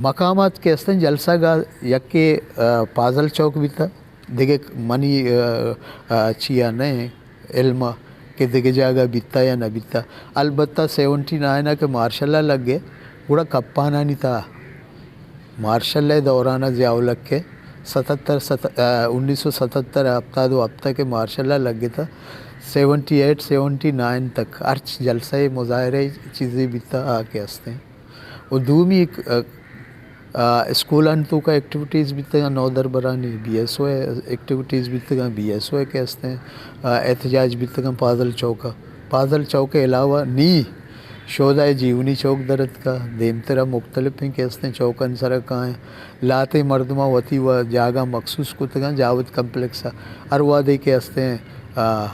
مقامات کہ استیں جلسہ گاہ، یکے، آ، پازل چوک بیتا، دگہ منی، آ، آ، چیا نہ علم کہ دگہ جاگہ بیتا یا نہ بیتا۔ البتہ سیونٹی نائن کہ مارشل ءَ لگے، گڑا کپانانی تہا مارشل ءِ دوران ءَ ضیاء الحق ءِ ستتر، ست-، آ، انیس سو ستتر، ہپتاد و ہپت کہ مارشل ءَ لگتا، سیونٹی ایٹ، سیونٹی نائن تک ہرچ جلسہ، مظاہرہ، چیزے بیتا، آ کہ استیں۔ و دومی، آ، آ، اسکولانی توکا ایکٹیویٹیز بیتگاں، نودربرانی بی ایس او ءِ ایکٹیویٹیز بیتگاں، بی ایس او ءِ کہ استیں، آ، احتجاج بیتگاں پازل چوک ءَ۔ پازل چوک ءِ علاوہ نی شہدائے جیونی چوک در اتکا، دیمترا مختلفیں کہ استیں چوکانی سرا کائیں، لہتیں مردماں وتی و جاگہ مخصوص کتگاں جاوید کمپلیکس ءَ۔ ہر وہدے کہ استیں، آ،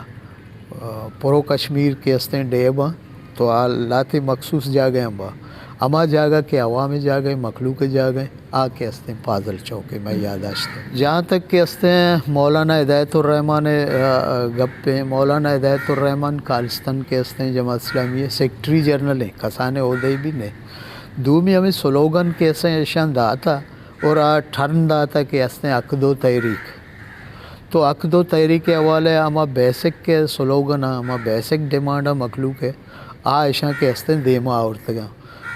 پرو کشمیر کہ استیں ڈے باں، تو آ لہتے مخصوص جاگہ ہم باں۔ ہما جاگہ کہ عوام جاگہ، مخلوق جاگہ، آ کہ استیں پازل چوک ءَ، مئے یادداشت ءَ۔ جہاں تک کہ استیں مولانا ہدایت الرحمان ءِ، آ، گپ ءَ، مولانا ہدایت الرحمان کالستان کہ استیں جماعت اسلامی ءِ سیکرٹری جنرل ایں، کسانیں عہدہ بھی نہ۔ دومی ہمیں سلوگن کہ استیں ایشاں داتا اور آ ٹرن داتا کہ استیں حق دو تحریک۔ تو حق دو تحریک ءِ حوالہ ءَ ہما بیسک کہ سلوگن ءَ، ہما بیسک ڈیمانڈ ءَ مخلوق ءِ، آ ایشاں کہ استیں دیما آورتگاں۔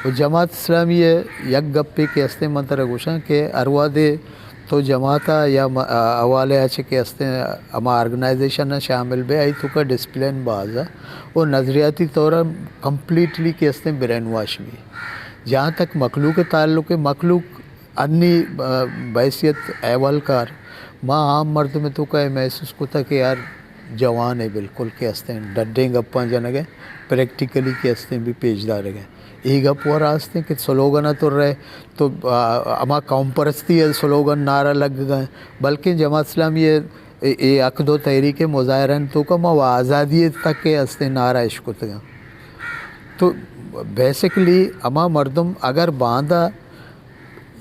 و جماعت اسلامی ءِ یک گپے کہ استیں من ترا گوشاں کہ ہر وہدے تو جماعت ءَ یا م-، آ، حوالہ ءَ چہ کہ استیں ہما آرگنائزیشن ءَ شامل بے، آئی توکا ڈسپلن باز ءَ و نظریاتی طور ءَ کمپلیٹلی کہ استیں برین واش بی۔ جہاں تک مخلوق ءِ تعلق ءَ، مخلوق انی، آ، بحیثیت احوالکار، ما عام مردم توکا اے محسوس کتا کہ یار جوان ءِ بالکل کہ استیں ڈڈیں گپاں جنگ ءَ، پریکٹیکلی کہ استیں بھی پیش دارگ ءَ۔ اے گپ و راست ایں کہ سلوگن ءَ تو رہے تو، آ، ہما قوم پرستی ءِ سلوگن نعرہ لگگا ایں، بلکیں جماعت اسلامی ءِ اے، اے حق دو تحریک ءِ مظاہرہ توکا ما و آزادی تک کہ استیں نعرہ اشکتگاں۔ تو بیسیکلی ہما مردم اگر باندا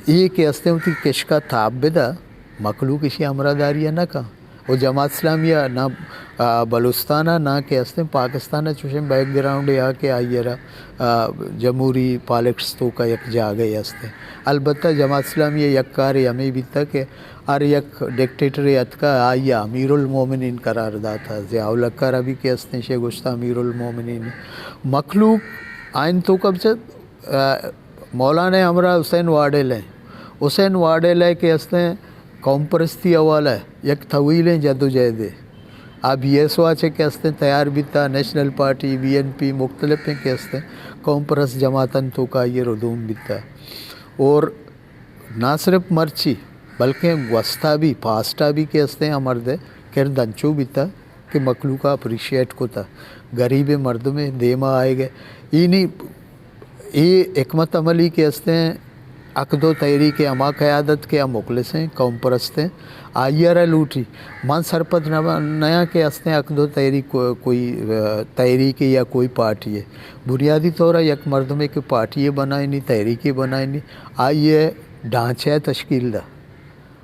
اے کہ استیں وتی کشکا تاب بدا، مخلوق اشی ہمراہداری نہ کن۔ و جماعت اسلامی نہ، آ، بلوچستان نہ کہ استیں پاکستان چوشیں بیک گراؤنڈ یا کہ آئی را، آ، جمہوری پالیٹکس توکا یک جاگہ استیں۔ البتہ جماعت اسلامی یک کارے ہمیں بیتا کہ ہر یک ڈکٹیٹر اتکا آئی امیر المومنین قرار داتا۔ ضیاء الحق را بھی کہ استیں شے گوشتا امیر المومنین۔ مخلوق آئین توکا بچ آ، مولانا ہمراہ حسین واڈیل ایں۔ حسین واڈیل ءِ کہ استیں قوم پرستی حوالہ ءَ یک طویلیں جدوجہدے۔ آ بی ایس او ءَ چہ کہ استیں تیار بیتا، national party, B N P, مختلفیں کہ استیں قوم پرست جماعتانی توکا آئی ءِ ردوم بیتا۔ اور نہ صرف مرچی، بلکیں گوستا بھی، پاسٹا بھی کہ استیں آ مرد ءِ کرد انچو بیتا کہ مخلوق ءَ اپریشیٹ کتا، غریبیں مردمے دیما آئیگ ءَ۔ اینی، اے حکمت عملی کہ استیں، حق دو تحریک ءِ ہما قیادت کہ آ مخلصیں، قوم پرستیں، آئی ءَ را لوٹی۔ من سرپد نہ، نیاں کہ استیں حق دو تحریک کو-، کوئی، آ، تحریک یا کوئی پارٹی ہے۔ بنیادی طور ءَ یک مردمے کہ پارٹی بنائینی، تحریک بنائینی، آئی ءِ ڈھانچہ تشکیل دا۔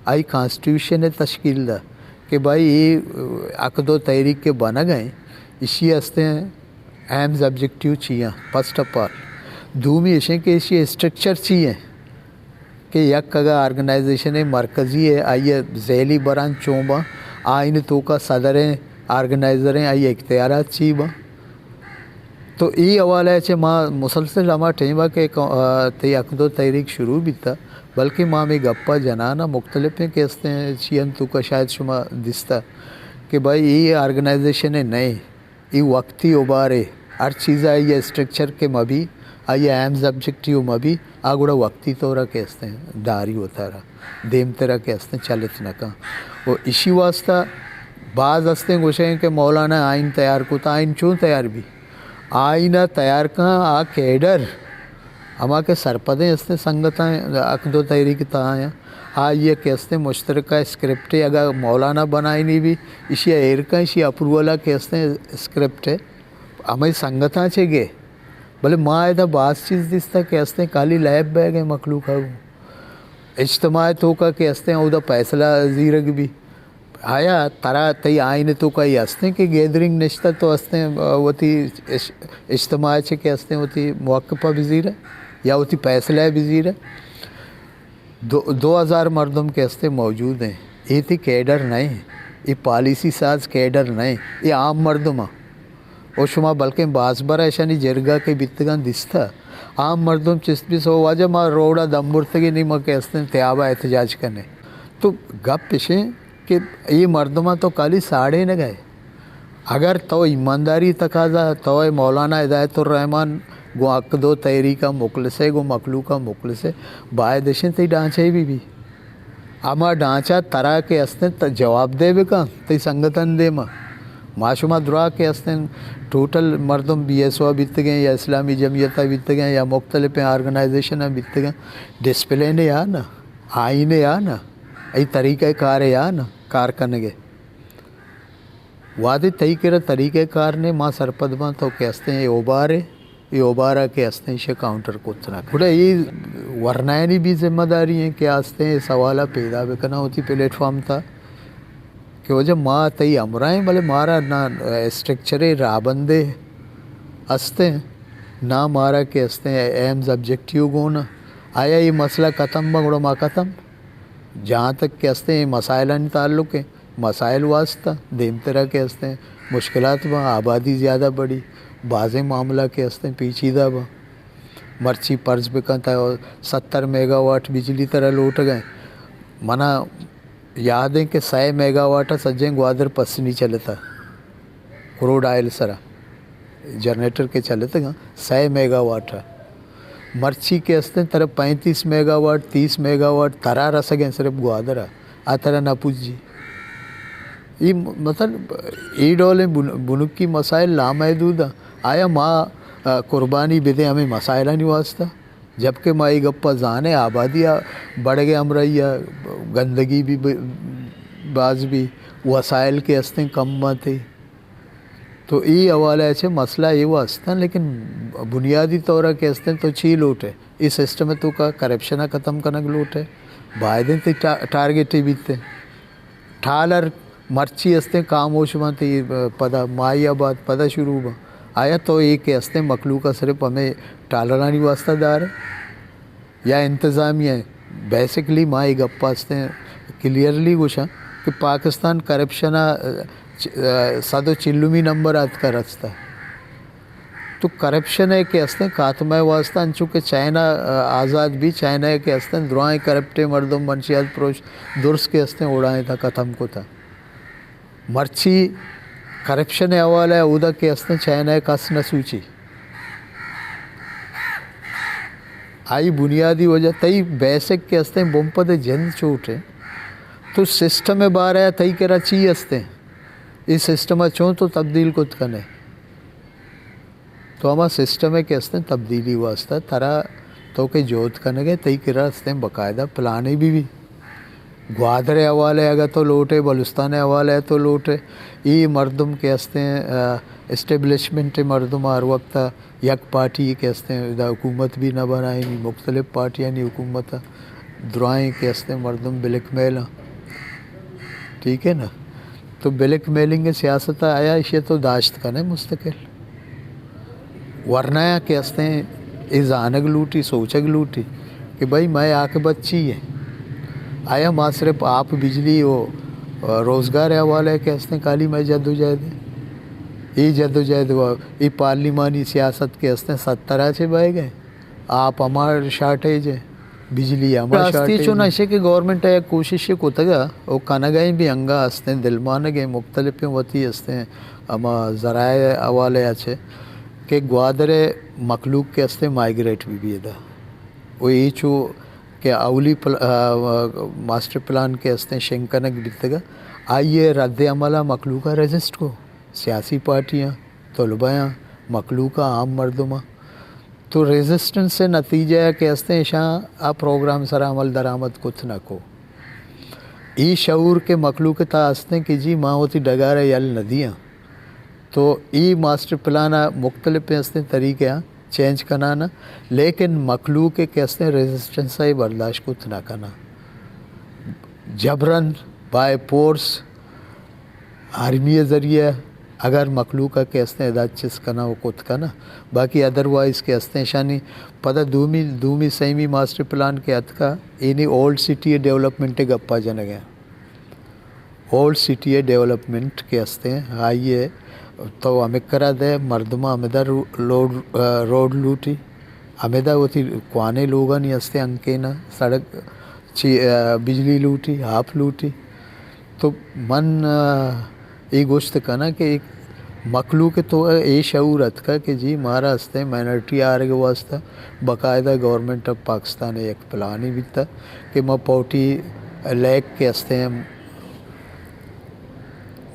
آئی کانسٹیٹیوشن ءِ تشکیل دا کہ بھائی اے عقد و تحریک کہ بنگ ءَ ایں، ایشی ءِ استیں ایمز آبجیکٹیو چی ایں، فرسٹ آف آل۔ دومی ایش ایں کہ ایشی ءِ اسٹرکچر چی ایں کہ یک اگاں آرگنائزیشن مرکزی ءِ، آئی ءِ ذیلی برانچ چون باں، آئی ءِ توکا صدر ایں، آرگنائزر ایں، آئی ءِ اختیارات چی باں۔ تو اے حوالہ ءَ چہ ما مسلسل ہما ٹائم ءَ کہ، آ، تئی عقد و تحریک شروع بیتا، بلکہ ما ہمے گپ ءَ جنان ءَ مختلفیں کہ استیں چیانی توکا شاید شما دیستا کہ بھائی اے آرگنائزیشن نئے، اے وقتی ابارے، ہر چیز ءِ آئی ءِ اسٹرکچر کہ مبی، آئی ءِ ایمز آبجیکٹیو مبی، آ گڑا وقتی طور ءَ کہ استیں داری وتارا دیمترا کہ استیں چلت نہ کن۔ و ایشی واسطہ باز استیں گوشیں کہ مولانا آئین تیار کت، آئین چون تیار بی؟ آئین ءَ تیار کن آ کیڈر، ہما کہ سرپدیں استیں سنگتاں عقد و تحریک تہا آیاں، آئی ءِ کہ استیں مشترکہ اسکرپٹے اگاں مولانا بنائینی بی، ایشی ءَ ایر کن، ایشی اپروول ءَ کہ استیں اسکرپٹ ہمے سنگتاں چہ گے۔ بلے ما ادا باز چیز دیستا کہ استیں خالی لیب بیگ ءَ مخلوق ءَ گوں۔ اجتماع توکا کہ استیں اودا فیصلہ زیرگ بی۔ آیا ترا تئی آئین توکا اے استیں کہ گیدرنگ نشتہ تو استیں، آ، وتی اش-، اجتماع چہ کہ استیں وتی موقف ءَ بزیرے یا وتی فیصلہ ءَ بزیرے؟ دو دو ہزار مردم کہ ہستیں موجود ایں، اے تئی کیڈر نہ ایں، اے پالیسی ساز کیڈر نہ ایں، اے عام مردم ایں۔ او شما بلکیں باز برا اشانی جرگہ کہ بیتگاں دیستہ، عام مردم چست بی سو واجہ ما روڈا دم برتگیں، نی ما کہ ہستیں تیابا احتجاج کنیں۔ تو گپ اشیں کہ اے مردماں تو کالی ساڑے نہ گئے۔ اگر تو ایمانداری تقاضا، تو اے مولانا ہدایت الرحمان گوں حق دو تحریک ء مخلص ئے، گوں مخلوق ء مخلص ئے، باید اشیں تئی ڈھانچہ بی بی۔ ہما ڈھانچہ ترا کہ ہستیں، ت-، جواب دہ بکن تئی سنگتاں دیما۔ ما شما درا کہ ہستیں، ٹوٹل مردم بی ایس او بیتگیں یا اسلامی جمعیت بیتگیں یا مختلف آرگنائزیشن بیتگیں، ڈسپلن یا نا، آئین یا نا، ای طریقہ کار یا نا، کار کنگے۔ وہدے تئی کرا طریقہ کار نے، ما سرپد باں تو کہ ہستیں اے اوبار اے، اے اوبارا کہ ہستیں ایشی کاؤنٹر کت نہ کن۔ گڑا اے ورنایانی بھی ذمہ داری ہیں کہ ہستیں اے سوالا پیدا بکناں وتی پلیٹ فارم تا کہ واجہ ما تئی ہمراہ ایں، بلے مارا نہ اسٹرکچرے راہبندے ہستیں، نہ مارا کہ ہستیں ایمز آبجیکٹیو گون۔ آیا اے مسئلہ ختم باں گڑا ما ختم؟ جہاں تک کہ ہستیں اے مسائلانی تعلق ایں، مسائل واسطہ دیمترا کہ ہستیں مشکلات باں، آبادی زیادہ بڑی، بازیں معاملہ کہ ہستیں پیچیدہ باں۔ مرچی فرض بکن تا ستر میگا واٹ بجلی ترا لوٹگیں، منا یاد ایں کہ سئے میگا واٹ سجیں گوادر پسنی چلتا۔ کروڈ آئل سرا جنریٹر کہ چلتگاں، سئے میگا واٹ ء۔ مرچی کہ استیں ترا پینتیس میگا واٹ، تیس میگا واٹ ترا رسگیں صرف گوادر ء، آ ترا نہ پجی۔ ای م-، مطلب، ای ڈولیں بن-، بنکی مسائل لامحدود اں۔ آیا ما، آ، قربانی بدیں ہمیں مسائلانی واسطہ؟ جبکہ ما اے گپ ء زانیں، آبادی ء بڑگ ء ہمراہی ء گندگی بھی ب-، باز بھی، وسائل کہ استیں کم بنت، تو اے حوالہ ء چہ مسئلہ اے واسطہ، لیکن بنیادی طور ء کہ استیں تو چی لوٹ ئے؟ اے سسٹم ء تو کا کرپشن ء ختم کنگ لوٹ ئے؟ باید انت ٹا-، ٹارگٹ بیت۔ ٹالر مرچی استیں خاموش بنت، اے پدا ماہی آباد پدا شروع بنت۔ آیا تو اے کہ استیں مخلوق ء صرف ہمیں ٹالرانی واسطہ دار ئے؟ یا انتظامیہ بیسکلی ما اے گپ ء استیں کلیئرلی گوشاں کہ پاکستان کرپشن ء چ-، سد و چلمی نمبر ء اتکا رستہ۔ تو کرپشن ء کہ استیں خاتمہ ء واسطہ انچو کہ چائنا، آ، آزاد بی، چائنا ء کہ استیں درائیں کرپٹیں مردم منشیات پروش درست کہ استیں اوڑائیں تا ختم کتا۔ مرچی کرپشن ء حوالہ ء اودا کہ استیں چائنا ء کس نہ سوچی۔ آئی بنیادی وجہ تئی بیسک کہ استیں بنپد جند چوٹ ہے۔ تو سسٹم ء بارہ ء تئی کرا چی استیں؟ اے سسٹم ء چون تو تبدیل کت کنے؟ تو ہما سسٹم ء کہ استیں تبدیلی واسطہ ترا تو کہ جہد کنگ ء تئی کرا استیں باقاعدہ پلانے بھی بھی۔ گوادر ء حوالہ ء اگہ تو لوٹ ئے، بلوچستان ء حوالہ ء تو لوٹ ئے، اے مردم کہ استیں، آ، اسٹیبلشمنٹ ء مردم ہر وقت یک پارٹی کہ استیں، ادا حکومت بھی نہ بنائینی، مختلف پارٹیانی حکومت ء درائیں کہ استیں مردم بلیک میل ء، ٹھیک ہے نا؟ تو بلیک میلنگ سیاست آیا، ایشی تو داشت کنے مستقل۔ ورنایا کہ استیں اے زانگ لوٹی، سوچگ لوٹی کہ بھئی مئے عاقبت چی ہے؟ آیا ما صرف آپ، بجلی و روزگار حوالے کہ استیں کالی مئے جدوجہد ہے؟ اے جدوجہد و اے پارلیمانی سیاست کہ استیں سترا چے بئے گئے، آپ ہما شارٹیج ہے۔ بجلی ہما راستی شارٹیج چون ہے۔ ایشے کہ گورنمنٹ ء یک کوششے کتگ ء او کنگ ء بھی انگا استیں، دلمانگ ء مختلفیں وتی استیں ہما ذرائع حوالے ء چہ کہ گوادر ء مخلوق کہ استیں مائیگریٹ بہ بیت ء او اے چو کہ اولی پل-، آ، ماسٹر پلان کہ استیں شنگ کنگ بیتگ ء آئی ء رد عمل ء مخلوق ء ریزسٹ کو، سیاسی پارٹیاں، طلبہ آں، مخلوق ء عام مردم ء تو ریزسٹنس ء نتیجہ ء کہ استیں اشاں آ پروگرام سرا عمل درآمد کت نہ کو۔ ای شعور کہ مخلوق ء تہا استیں کہ جی ما وتی ڈگار ء یل نہ دیاں، تو ای ماسٹر پلان ء مختلف استیں طریقے آں چینج کنان، لیکن مخلوق ء کہ استیں ریزسٹنس ء برداشت کت نہ کناں۔ جبرن، بائی فورس، آرمی ء ذریعہ، اگر مخلوق ءَ کہ استیں ادا چست کناں و کت کناں، باقی ادروائز کہ استیں اشانی پدا دومی، دومی سیمی ماسٹر پلان کہ اتکا، اینی اولڈ سٹی ءِ ڈیولپمنٹ ءِ گپا جنگ ءَ۔ اولڈ سٹی ءِ ڈیولپمنٹ کہ استیں، آئی ءَ تو ہمکرا دے، مردماں ہمدا رو-، لوڈ، آ، روڈ لوٹی، ہمدا وتی کوانیں لوگانی استیں انکینا سڑک چی، آ، بجلی لوٹی، آپ لوٹی۔ تو من، آ، اے گوشت کناں کہ ایک مخلوق تو اے شعور اتکا کہ جی مارا استیں مائنرٹی آرگ واسطہ باقاعدہ گورنمنٹ آف پاکستان ءِ یک پلانی بیتا کہ ما پوٹی لیک کہ استیں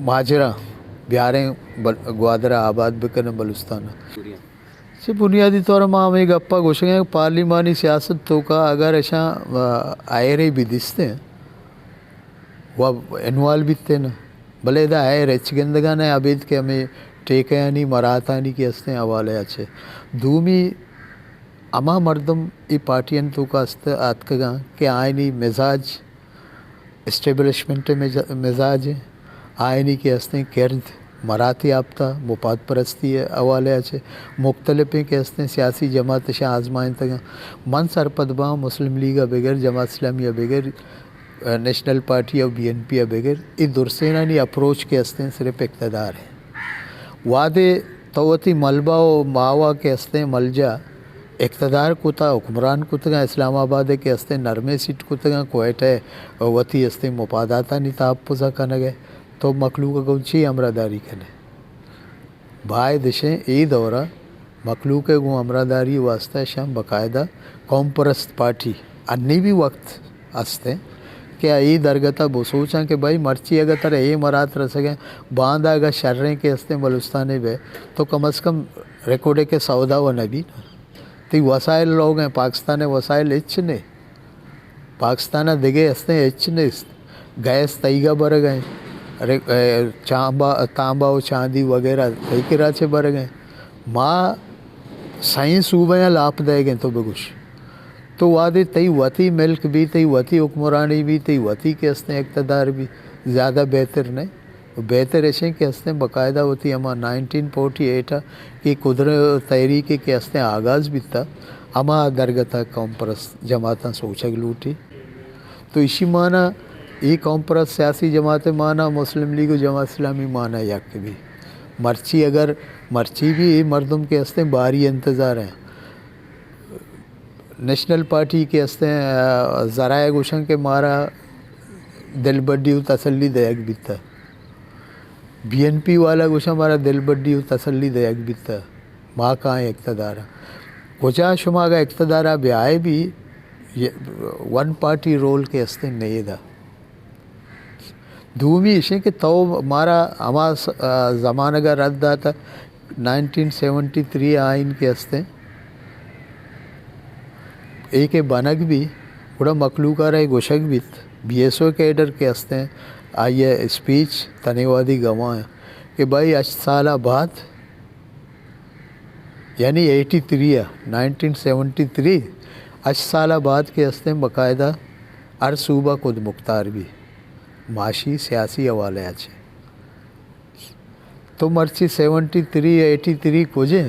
ماجرا بیاریں بل-، گوادر ءَ آباد بکنیں بلوچستان ءَ۔ چہ بنیادی طور ءَ ما ہمے گپ ءَ گوشگ ءَ ایں کہ پارلیمانی سیاست توکا اگر اشاں، آ، ہائرے بھی دیستیں و انوالو بیتیں، بلے ادا ہائر ہچ گندگا نہ، ابید کہ ہمے ٹیکہانی مراتانی کہ استیں حوالہ ءَ چہ۔ دومی ہما مردم اے پارٹیانی توکا است آتکگاں کہ آیانی مزاج اسٹیبلشمنٹ ءِ مزا-، مزاج ایں، آیانی کہ استیں کرد مرات یافتہ، مفاد پرستی ءِ حوالہ ءَ چہ مختلفیں کہ استیں سیاسی جماعت اشاں آزمائینتگاں۔ من سرپد باں مسلم لیگ ءَ بگر، جماعت اسلامی ءَ بگر، نیشنل پارٹی ءُ بی این پی ءَ بگر، اے درسینانی اپروچ کہ استیں صرف اقتدار ایں۔ وہدے تو وتی ملبہ ءُ ماوا کہ استیں ملجا اقتدار کتا، حکمران کتگاں، اسلام آباد ءَ کہ استیں نرمیں سیٹ کتگاں، کوئٹہ ءَ وتی استیں مفاداتانی تحفظ ءَ کنگ ءَ، تو مخلوق ءَ گوں چی ہمراہ داری کنے؟ باید اشیں اے دور ءَ مخلوق ءِ گوں ہمراہ داری واسطہ اشاں باقاعدہ قوم پرست پارٹی، انی بھی وقت است ایں کہ اے درگت ءَ بسوچاں کہ بھائی مرچی اگہ ترا اے مرات رسگ ءَ، باندا اگہ شریں کہ استیں بلوچستان ءَ بہ تو کم از کم ریکوڈے کہ سودا و نہ بی نا۔ تئی وسائل لوگ ایں، پاکستان ءِ وسائل ہچ نے۔ پاکستان ءَ دگہ استیں ہچ نیست۔ گیس تئیگا برگ ایں، رے-، اے، چانبا، تانبا و چاندی وغیرہ تئی کرا چہ برگ ایں۔ ما سئیں صوبہ ءَ لاپ دئیگ ایں تو بگوش۔ تو وہدے تئی وتی ملک بی، تئی وتی حکمرانی بی، تئی وتی کہ استیں اقتدار بی، زیادہ بہتر نہ؟ و بہتر اشیں کہ استیں باقاعدہ وتی ہما نائنٹین فورٹی ایٹ ءَ کہ قدرت تحریک کہ استیں آغاز بیتا، ہما درگت ءَ قوم پرست جماعتاں سوچگ لوٹی۔ تو ایشی مانا، اے قوم پرست سیاسی جماعت مانا، مسلم لیگ و جماعت اسلامی مانا یک بی۔ مرچی اگر، مرچی بھی اے مردم کہ استیں باری انتظار ایں۔ نیشنل پارٹی کہ استیں، آ، ذرائع گوشن کہ مارا دلبڈی و تسلی دیگ بیتا۔ بی این پی والا گوشن مارا دلبڈی و تسلی دیگ بیتا۔ ما کائیں اقتدار ءَ۔ کجا شما اگہ اقتدار ءَ بیائے بھی، یہ ون پارٹی رول کہ استیں نیدا۔ دومی ایشیں کہ تو مارا ہما س-، آ، زمانگ ءَ رد داتا، نائنٹین سیونٹی تھری آئین کہ استیں، اے کہ بنگ بی، گڑا مخلوق ءَ را اے گوشگ بیت، بی ایس او کیڈر کہ استیں، آئی ءِ اسپیچ تنے وہدی گواہ ایں کہ بھائی ہشت سال ءَ بعد، یعنی ایٹی تھری ءَ، نائنٹین سیونٹی تھری، ہشت سال ءَ بعد کہ استیں باقاعدہ ہر صوبہ خود مختار بی، معاشی سیاسی حوالے ءَ چہ۔ تو مرچی سیونٹی تھری، ایٹی تھری کجیں؟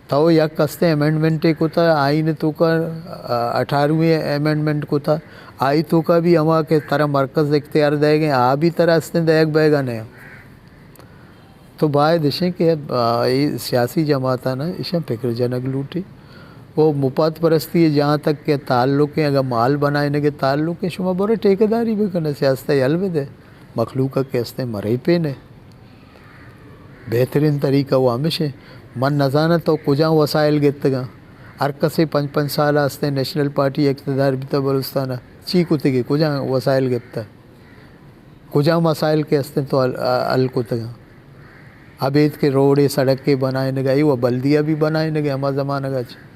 تو یک استیں امینڈمنٹے کتا، آئین توکا، آ، اٹھارہویں امینڈمنٹ کتا، آئی توکا بھی ہما کہ ترا مرکز اختیار دئیگ ایں، آ بھی ترا استیں دئیگ بئیگا نہ۔ تو باید اشیں کہ، آ، اے سیاسی جماعتانا اشاں فکر جنگ لوٹی۔ و مفاد پرستی جہاں تک کہ تعلق ایں، اگر مال بنائینگ ءِ تعلق ایں، شما برو ٹھیکیداری بکنے، سیاست ءَ یل بدے، مخلوق ءَ کہ استیں مریپینے۔ بہترین طریقہ و ہمیش ایں۔ من نزاناں تو کجام وسائل گپتگاں۔ ہر کسے پنچ پنچ سال ءَ استیں نیشنل پارٹی اقتدار بیتا بلوچستان ءَ۔ چی کتگی؟ کجام وسائل گپتا؟ کجام مسائل کہ استیں تو حل، حل کتگاں؟ ابید کہ روڈے سڑکے بنائینگ ءَ، اے و بلدیہ بھی بنائینگ ءَ ہما زمانگ ءَ چہ۔